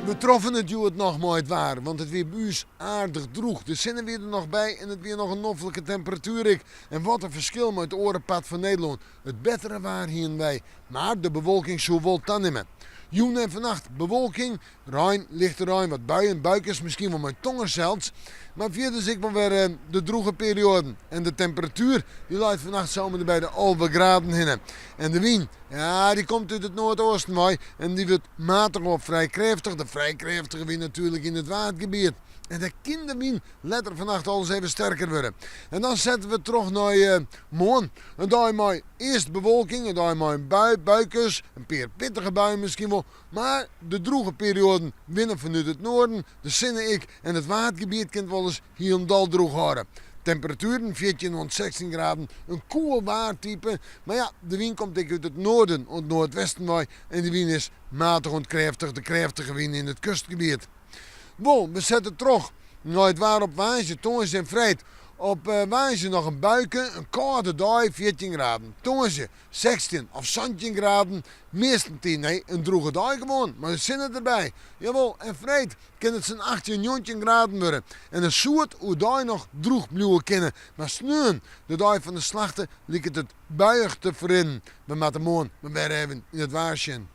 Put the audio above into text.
We troffen it hjoed noch mei it waar, want it wie by ús aardich drûch. De sinne wie der noch by en it wie noch in noflike temperatuer ek. En wat in ferskil mei it oare part fan Nederlân. It bettere waar hienen wy, mar de bewolking soe wol tanimme. Jûn en fannacht bewolking, rein, lichte rein, wat buien, buikes, miskien wol mei tonger sels. Mar fierders ek wol wer de drûge perioaden. En de temperatuer dy leit fannacht sa om en by de 11 graden hinne. En de wyn, ja, dy komt út it noardeasten wei en dy wurdt matich oant frij krêftich. De frij krêftige wyn natuerlik yn it Waadgebiet. En dêr kin de wyn letter fannacht alris even sterker wurde. En dan sette we troch nei moarn. In dei mei earst bewolking, in dei mei in bui, buikes, in pear pittige buien miskien wol. Mar de drûge perioaden winne fanút it noarden, de sinne ek en it Waadgebiet kin it wolris hielendal drûch hâlde. Temperatueren 14 oant 16 graden, in koel waartype. Mar ja, de wyn komt ek út it noarden oant noardwesten wei en dy wyn is matich oant krêftich, de krêftige wyn yn it kustgebiet. Wol, we sette troch nei it waar op woansdei, tongersdei en freed. Op woansdei noch in buike, in kâlde dei, 14 graden. Tongersdei 16 of 17 graden, meastentiids, nee, in drûge dei gewoan, mei de sinne derby. Jawol, en freed kin it sa'n 18, 19 graden wurde. En dan soe it oerdei noch drûch bliuwe kinne. Mar sneon, de dei fan de Slachte, liket it buiïch te ferrinnen. We moatte moarn mar wer even yn it waar sjen.